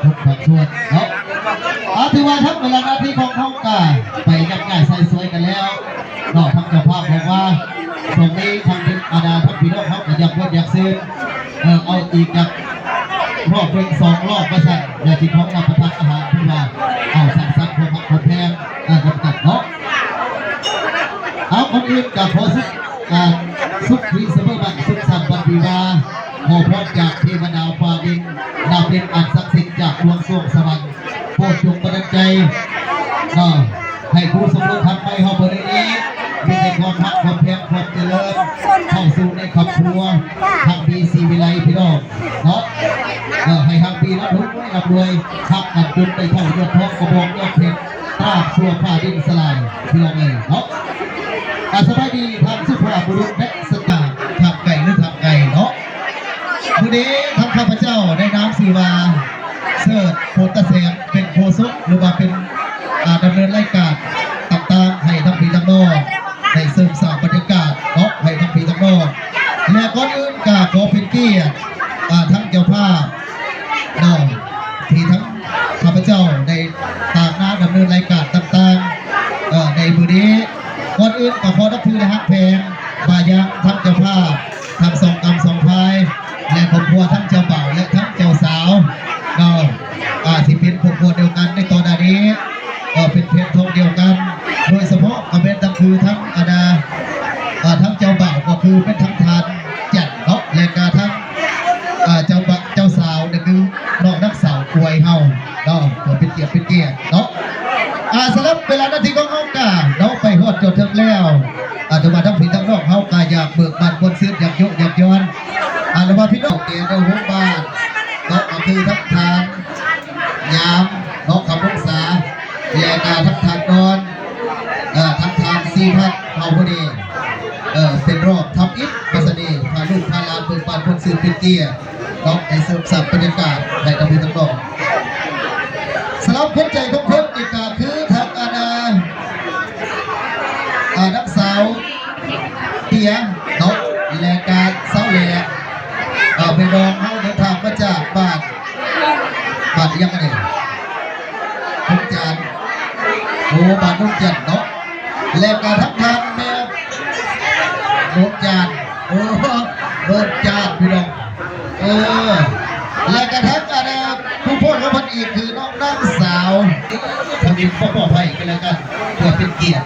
ທຸກພາກສ່ວນເນາະ. ອາ ຖືວ່າທັງເວລາໜ້າທີ່ຂອງເຮົາກະໄປຍັກຍ້າຍໃສ່ສວຍກັນແລ້ວເນາະ. ທາງເຈົ້າພາບບອກວ່າຊ່ວງນີ້ທາງທີມ ອາ ທາງພີ່ນ້ອງເຮົາກະຢາກມ່ວນຢາກຊື່ນ ເອີ ເອົາອີກຈັກຮອບໜຶ່ງສອງຮອບວ່າຊັ້ນ ແລ້ວຈຶ່ງເຮົາມາປະທານອາຫານ ເພື່ອວ່າເອົາສັງສັນຄວາມຮັກຄວາມແພງ ເອີ ກັນກັນເນາະ. ເອົາ ກ່ອນອື່ນກະຂໍສຸກ ການສຸກທີ່ສະເໝີບັນ ສຸກສັນວັນວິວາ ຂໍພອນຈາກເທວະດາຟ້າດິນ ນັບເປັນອັນສັກສິດຈາກດວງສວງສະຫວັນ ໂປດຈົ່ງບັນດານໃຈ ເອີ ໃຫ້ຄູ່ສົມລົດທັນໄປເຮົາເບິ່ງນີ້ ມີແຕ່ຄວາມຮັກ ຄວາມແພງ ຄວາມຈະເລີນ ເຂົ້າສູ່ໃນຄອບຄົວ ຮັກດີສີວິໄລພີ່ນ້ອງເນາະ. ເອີ ໃຫ້ຮັກດີ ລ່ຳລວຍ ລ່ຳລວຍ ຮັກກັນຈົນໄດ້ເຖົ້າຍອດທອງ ກະບອກຍອດເພັດ ຕາບຊົ່ວຟ້າດິນສະຫຼາຍ ພີ່ນ້ອງເອີຍເນາະ. ອາ ສະບາຍດີທ່ານສຸພາບບຸລຸດ ແລະ ສະຕາ ທາງໄກ ຫຼື ທາງໄກເນາະ. ມື້ນີ້ທາງຂ້າພະເຈົ້າໃນນາມຊື່ວ່າ ເສີດ ໂພຕະແສງ ເປັນໂຄສົກ ຫຼືວ່າເປັນ ອາ ດຳເນີນລາຍການຕ່າງໆ ໃຫ້ທັງພີ່ທັງນ້ອງໄດ້ເສີມສ້າງບັນຍາກາດເນາະ ໃຫ້ທັງພີ່ທັງນ້ອງ ແລະ ກ່ອນອື່ນກະຂໍເປັນກຽດ ອາ ທັງເຈົ້າພາບເນາະ ທີ່ທັງຂ້າພະເຈົ້າໄດ້ຕາງໜ້າດຳເນີນລາຍການຕ່າງໆ ເອີ ໃນມື້ນີ້. ກ່ອນອື່ນກະຂໍນັບຖື ແລະ ຮັກແພງມາຍັງທັງເຈົ້າພາບ ທັງສອງກຳສອງຝ່າຍ ແລະ ຄອບຄົວທັງເຈົ້າບ່າວ ແລະ ທັງເຈົ້າສາວເນາະ ອາ ທີ່ເປັນຄອບຄົວດຽວກັນໃນຕອນໜ້ານີ້ ເອີ ເປັນແຜ່ນທອງດຽວກັນ ໂດຍສະເພາະກະແມ່ນທັງຄືທັງ ອາ ນາ ອາ ທັງເຈົ້າບ່າວ ກະຄືແມ່ນທັງທ່ານຈັນເນາະ ແລະ ກະທັງ ອາ ເຈົ້າບ່າວ ເຈົ້າສາວ ນັ້ນຄືນ້ອງນາງສາວອວຍເຮົາເນາະ ເພື່ອເປັນກຽດ ເປັນກຽດເນາະ. ອາ ສຳລັບເວລາໜ້າທີ່ຂອງເຮົາກະເນາະ ໄປຮອດຈົນເຖິງແລ້ວ ອາ ແຕ່ວ່າທັງພີ່ທັງນ້ອງເຮົາກະຢາກເບີກບານມ່ວນຊື່ນ ຢາກຍົກຢາກຍ້ອນ ອາ ລະວ່າພີ່ນ້ອງແກ່ໃນໂຮງບານເນາະ ກະຄືທັງທ່ານຍາມເນາະ ຄຳວົງສາ ແລະ ກະທັງທ່ານນອນ ເອີ ທັງທ່ານສີພັດ ເຮົາຜູ້ນີ້ ເອີ ເປັນຮອບທຳອິດ ປະສະເດ ພາລູກພາຫຼານເບິ່ງປານຄົນຊື່ນເປັນເກຍເນາະ ໃຫ້ເສີມສ້າງບັນຍາກາດໃຫ້ກັບເພິ່ນທັງນອກ. ສຳລັບຂວັນໃຈຂອງເພິ່ນນີ້ກະຄືທາງ ອາ ນາ ອາ ນາງສາວເຕຍເນາະ ແລະກະສາວແຫຼ ອາ ແມ່ນ້ອງເຮົາເດີນທາງມາຈາກບ້ານ ບ້ານອີ່ຫຍັງອັນນີ້? ໂນນຈານ ໂອ້ ບ້ານໂນນຈັນເນາະ ແລະກະທັງທ່ານແມ່ ໂນນຈານ ໂອ້ ໂນນຈານ ພີ່ນ້ອງ ເອີ ແລະກະທັງ ອາ ນາ ຜູ້ໂພດຂອງເພິ່ນອີກ ຄືນ້ອງນາງສາວ ທຳອິດຂໍອະໄພກັນແລ້ວກັນ ເພື່ອເປັນກຽດ.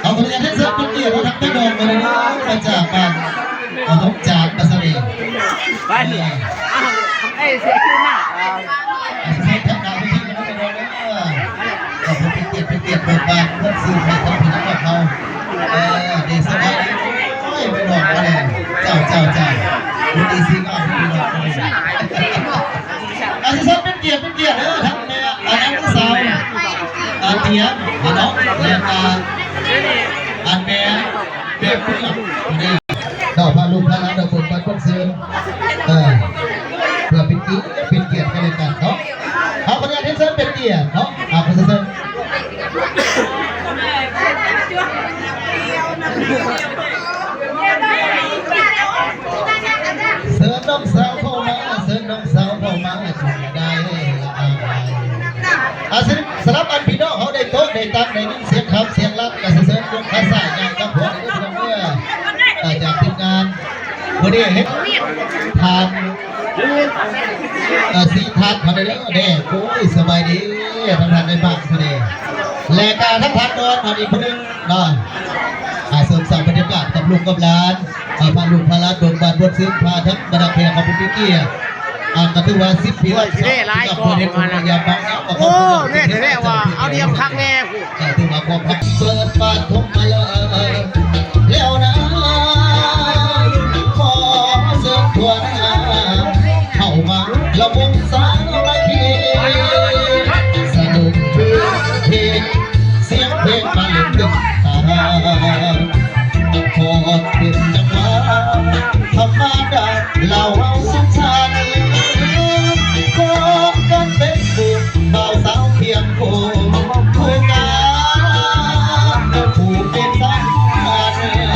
ເອົາ ຂໍອະນຸຍາດເຊີນເປັນກຽດເນາະ ທາງແມ່ດອງມາເລີຍເນາະ ມາຈາກບ້ານ ເອົາ ໂນນຈານ ປາສາເດ ໄປ ເອີ ເອີຍ ເສຍຄິວໜ້າ ເຊີນທາງໜ້າເວທີເນາະ ແມ່ດອງເດີ ເອີ ເປັນກຽດ ເປັນກຽດ ເບີກບານ ເພິ່ນຊື່ໃຫ້ທາງພີ່ນ້ອງເຮົາ ເອີ ເດ ສະບາຍດີ ໂອ້ຍ ແມ່ດອງມາແລ້ວ ເຈົ້າ ເຈົ້າ ເຈົ້າ ດີ ດີ ສີງາມ ພີ່ນ້ອງ ອາ ຊິເຊີນເປັນກຽດ ເປັນກຽດເດີ ທັງແມ່ ອາ ນາງສາວ ອາ ຕຽນ ອາ ເນາະ ແລະ ອາ ອັນແມ່ ແມ່ເພື່ອນເນາະ ພາລູກພາຫຼານເດີ ເບິ່ງໄປເບິ່ງເຊີນ ເອີ ເພື່ອເປັນກຽດ ເປັນກຽດໃຫ້ແກ່ກັນເນາະ ເອົາ ຂໍອະນຸຍາດເຊີນເປັນກຽດເນາະ ເອົາ ຂໍເຊີນ ເຊີນນ້ອງສາວເຂົ້າມາ ເຊີນນ້ອງສາວເຂົ້າມາ ຈຶ່ງໄດ້ລະອາຍ ອາ ສຳລັບອັນພີ່ນ້ອງເຮົາໄດ້ໂຕະໄດ້ຕັ່ງໄດ້ຍິນສຽງຄຳສຽງລຳ ກະຊິເຊີນລົງຄາສາຍຍ່າງກັບຫົວເດີພີ່ນ້ອງເດີ ອາ ຈາກທີມງານ ມື້ນີ້ເຫັນທ່ານ ເອີ ສີທັດເຮົາໄດ້ເດີ ໂອ້ຍ ສະບາຍດີ ທາງທ່ານໄດ້ບາກເຮົາເດ້ ແລະກະທັງທ່ານດອນເຮົາອີກຜູ້ໜຶ່ງເນາະ ອາ ເສີມສ້າງບັນຍາກາດກັບລູກກັບຫຼານ ອາ ພາລູກພາຫຼານເບິ່ງບ້ານບົດຊຶມ ພາທັງບັນດາແຂກຂອງຜູ້ມີກຽດ ອາ ກະຖືວ່າສິບປີ ໂອ້ຍ ທີ່ເດ້ຫຼາຍ ກັບ ກໍ ເພິ່ນເຮັດ ມາ ມາ ຍາມບາງຍາມ ໂອ້ ແມ່ນແທ້ວ່າ ເອົາດຽມຄັກແນ່ ກະຖືວ່າຄວາມຮັກເປີດປາກທົ່ງມາເລີຍແລ້ວນາ ຂໍເຊີນທົ່ວໜ້າເຂົ້າມາລຳວົງສາມັກຄີ ສະໜຸກຄືເພງ ສຽງເພງມາເຫຼັ້ນຕຶກຕາ ຂໍເປັນຈັງຫວະທຳມະດາ ລາວເຮົາສຸກສັນ ຂໍກັນເປັນຄູ່ ບ່າວສາວຄຽງຄູ່ ຄູ່ກັນ ຜູ້ເປັນສາຍທານ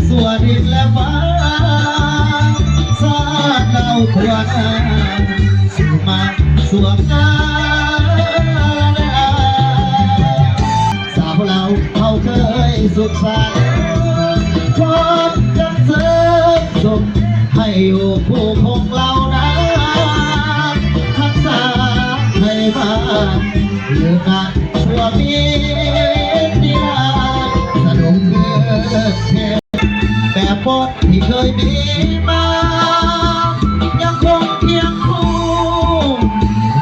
ຊົ່ວດິນແລະຟ້າ ຊາດລາວທົ່ວໜ້າ ສູ່ມາຊົ່ວການ. ສາວລາວເຮົາເຄີຍສຸກສັນ ພ້ອມກັນເຊີນຊົມ ໃຫ້ໂອ້ຜູ້ຄົງເຫຼົ່ານາ ຮັກສາໃຫ້ບ້ານ ຢູ່ນານຊົ່ວປີນິລານ ສະໜຸກເກີດແທ້ ແບບບົດທີ່ເຄີຍມີມາ ຍັງຄົງຄຽງຄູ່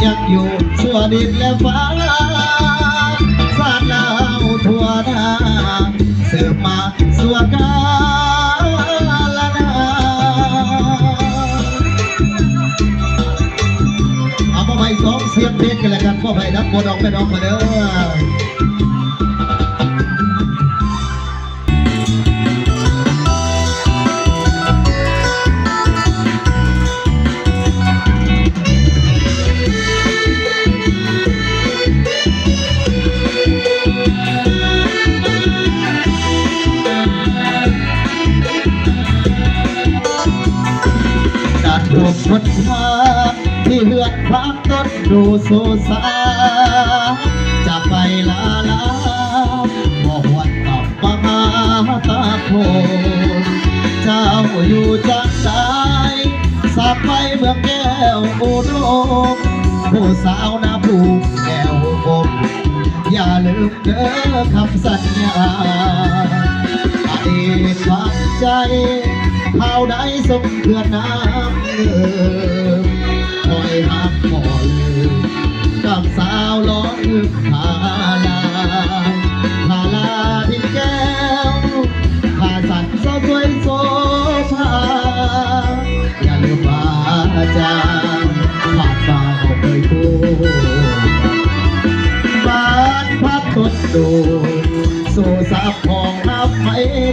ຍັງຢູ່ຊົ່ວດິນແລະຟ້າ ຊາດລາວທົ່ວໜ້າ ສືບມາຊົ່ວການ. ເອົາ ມອບໃຫ້ສອງສຽງເພງກັນແລ້ວກັນ ມອບໃຫ້ທັງພໍ່ນ້ອງແມ່ນ້ອງມາເດີ. ການພົບພົນມາທີ່ເຮືອນຄວາມ ຕົ້ນດູສູ່ສາ ຈາກໄປລາລາ ບໍ່ຫວນກັບມາຫາຕາໂພ. ເຈົ້າຢູ່ຈັກໃດ ສາໄປເມືອງແກ້ວອຸດົມ ຜູ້ສາວນາພູແກ້ວອົບ ຢ່າລືມ ເດີຄຳສັນຍາ ອະດີດຝັງໃຈ ຄາວໃດສົ່ງເພື່ອນນາງເອີ ຄອຍຮັກບໍ່ລືມ ກັບສາວຫຼໍ່ອື່ນພາລາ ພາລາທີ່ແກ້ວ ພາສັນສາວສວຍໂສພາ. ຢ່າລືມວ່າຈາກບ້ານເຮົາເຄີຍຄູ່ ບ້ານພັກຕົ້ນດູ ສູ່ສາບຂອງຮັບໄມ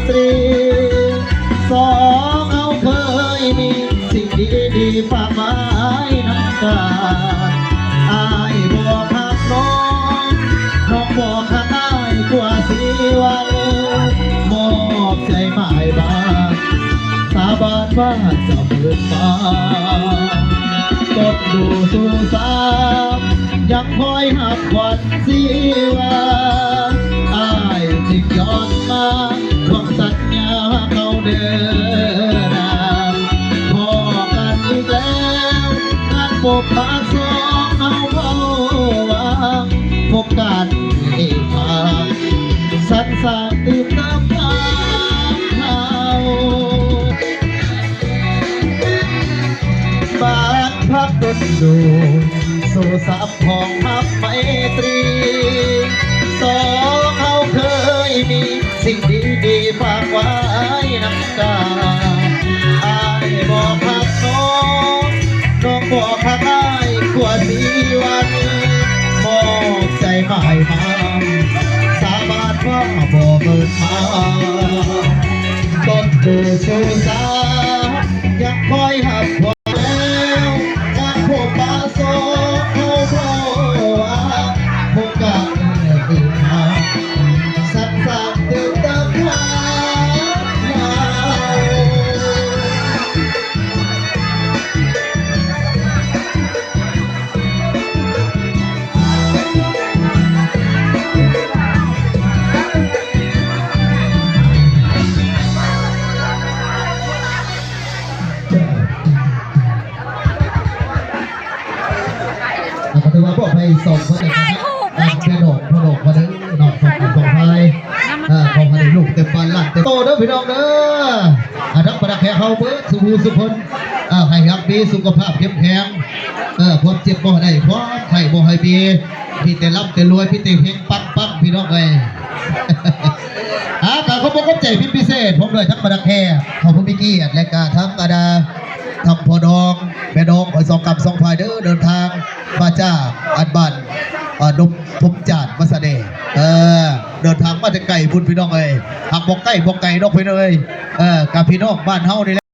ຕຣີ ສອງເຮົາເຄີຍມີສິ່ງດີໆຝາກໄວ້ນຳກັນ. ອ້າຍບອກຮັກນ້ອງ ນ້ອງບອກຮັກອ້າຍກວ່າຊິຫວັງ ມອບໃຈໝາຍບາງ ສາບານວ່າຈະໝື່ນມາ ຕົ້ນດູສູ່ສາ ຍັງຄອຍຮັບຂວັນຊີວາ ອ້າຍຈຶ່ງຍ້ອນມາ ຫວັງສັນຍາເຮົາເດີນາ ພໍ້ກັນອີກແລ້ວ ງານພົບປະສອງເຮົາເວົ້າວ່າ ພົບກັນອີກຄັ້ງ ສັນສານຕື່ມເຕີມຄວາມເຮົາ ບ້ານພັກຕົ້ນດູ ສູ່ສາບຂອງຮັບໄມຕຣີ ສອງເຮົາເຄີຍມີ ສິ່ງດີໆຝາກໄວ້ນຳຕາ ອ້າຍບອກຮັກນ້ອງ ນ້ອງບອກຮັກອ້າຍກວ່າຊິຫວັງ ມອບໃຈໝາຍໝາງ ສາບານວ່າບໍ່ເມີນມາ ຕົ້ນໂພສູ່ສາ ຍັງຄອຍຮັບ ແລ້ວ ການພົບປະສອງເຮົາເວົ້າວ່າ ພົບກັນອີກຄັ້ງ ສັນສານຕື່ມເຕີມຄວາມເຮົາ. ກໍຖືວ່າພວກໃຫ້ສອງຄົນນີ້ນະ ເປັນພີ່ນ້ອງ ພໍ່ນ້ອງກັນເດີເນາະ ສອງຄົນສອງຝ່າຍ ເອີ ຂໍໃຫ້ໄດ້ລູກເຕັມບ້ານຫຼານເຕັມໂຕເດີພີ່ນ້ອງເດີ. ອາ ທັງບັນດາແຂກເຮົາເບິດສູ່ຜູ້ສູ່ຄົນ ເອີ ໃຫ້ຮັກມີສຸຂະພາບເຂັ້ມແຂງ ເອີ ຄວາມເຈັບບໍ່ໃຫ້ໄດ້ ຄວາມໄຂ້ບໍ່ໃຫ້ມີ ມີແຕ່ລ່ຳແຕ່ລວຍ ມີແຕ່ເຮັງປັງໆ ພີ່ນ້ອງເອີຍ. ອາ ກະຂອບອົກຂອບໃຈເປັນພິເສດ ພ້ອມດ້ວຍທັງບັນດາແຂກເຮົາຜູ້ມີກຽດ ແລະກະທັງ ອາ ດາ ທັງພໍ່ນ້ອງແມ່ນ້ອງຂ້ອຍສອງກ້ຳສອງຝ່າຍເດີ ເດີນທາງມາຈາກອັນບ້ານ ອາ ດົມ ດົມຈານມາສະແດ ເອີ ເດີນທາງມາແຕ່ໄກພຸ້ນພີ່ນ້ອງເອີຍ ຫາກບໍ່ໃກ້ບໍ່ໄກດອກພີ່ນ້ອງເອີຍ ເອີ ກະພີ່ນ້ອງບ້ານເຮົານີ້ແຫຼະ.